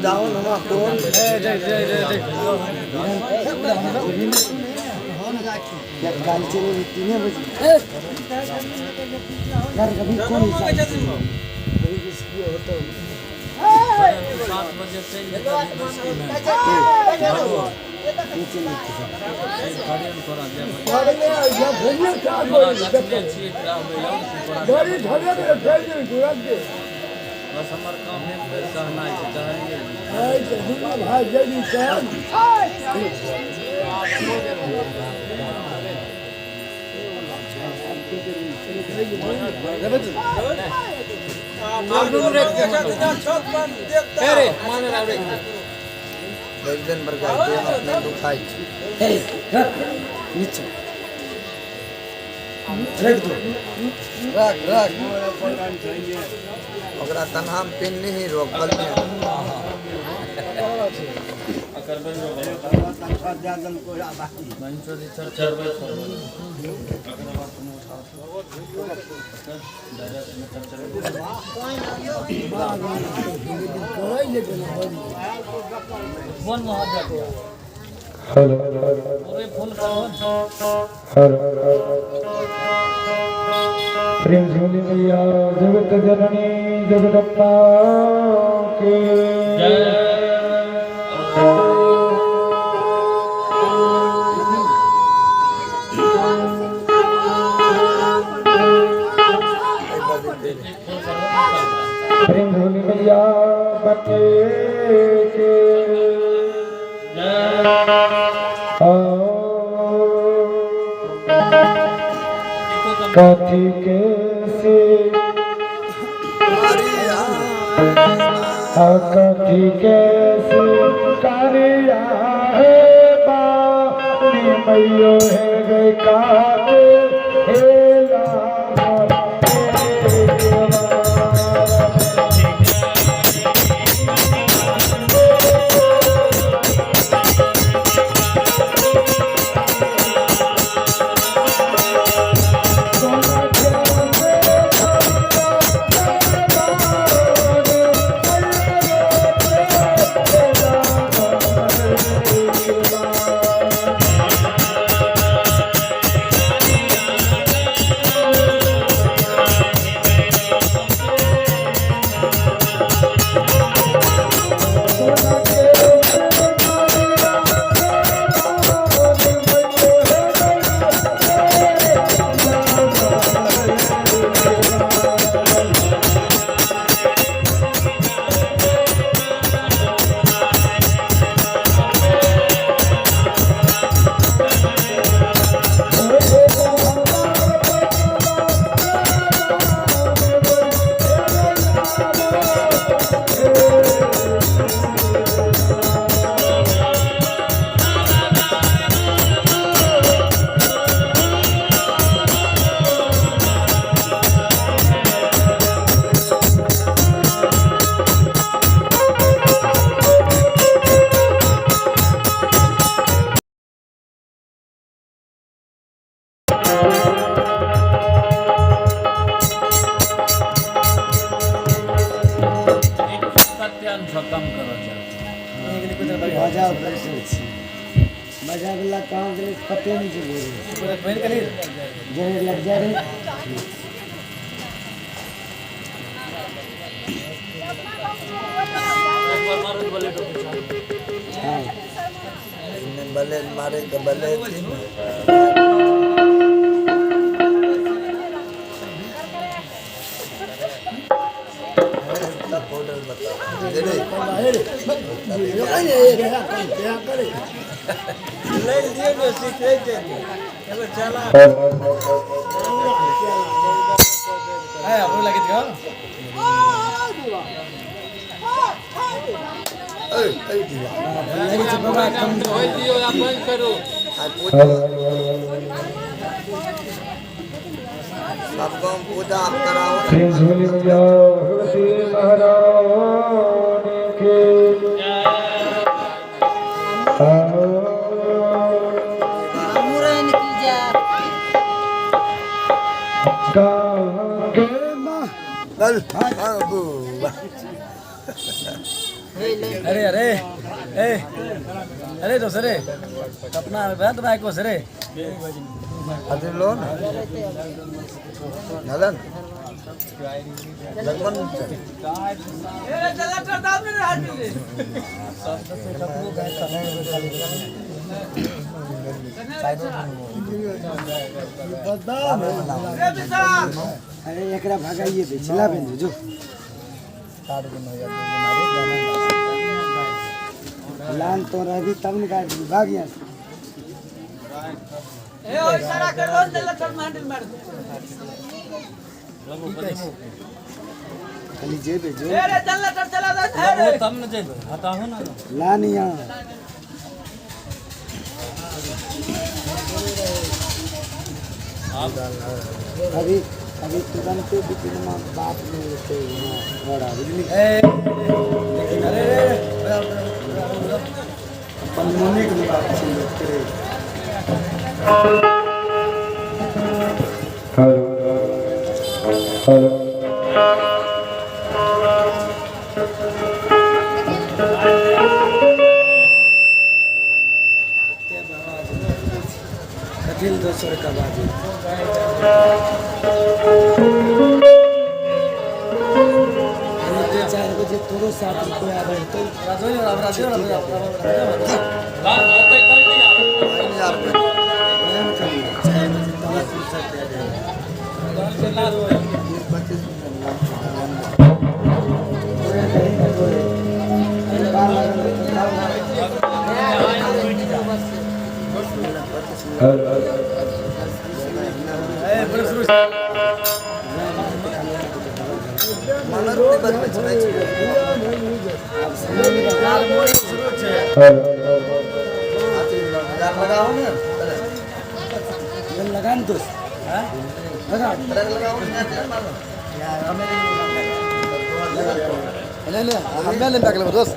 दाउन हमरा कोन काल चले 3 बजे यार कभी कौन हिसाब कभी किसकी होता 7 बजे चलि जेतै यूनिवर्सिटीमे। बस हमर काम एक बेर कहनाइ छै, कहलियै। एक दिन बड़का अपने दुखाइ छै। नीचे रख दो, रख रख ओकरा तनहा में पिन नहीं रोक बल्कि हेलो हेलो प्रेम झूली मैया जगत जननी जगदम्बा के प्रेम झूली मैया बटे के कथी के से कथी के से करिया है बानी मैयो है गए काते हे बाजा ऑपरेटर छी, बाजा वाला कहाँ गेलै पते नहीं चलै जे लग जा रहे। हाँ बले मारे के बले थी। पाउडर बता ले दियो ने सीखे छै एगो चला ए हमरो लागि छ। ए ए दिया होई दियो आ बंद करू। सब गाँव पूजा आप कराओ। प्रेम झूली मैया भगवती महारानी के चल बाबू। अरे अरे ए अरे दोस्त रे अपना बात भाई को रे अरे लो ना नलन लगभग अरे एकरा भगाइए दे चिल्ला बेन जो लान तो रही तब न गाड़ी भाग यहाँ से। खाली जेबे जो तब न जेबे हटाहो ना। लान यहाँ अभी अभी तुरंत बिपिन माँ बाप ने लेते बड़ा बुझली। अरे अपन मुने के बात छै तेरे। हेलो हेलो कथिल दोसर का बाजू 4 बजे तोरो साथ कोई आबै तो बयान करिए 4 बजे तोरा फुर्सत दे दे। 20-25 मिनट तोरे नहीं तोरे बाल लगल तो बाल। हेलो हेलो ये लगा ना दोस्त लगा। नहीं नहीं हमें नहीं निकले दोस्त।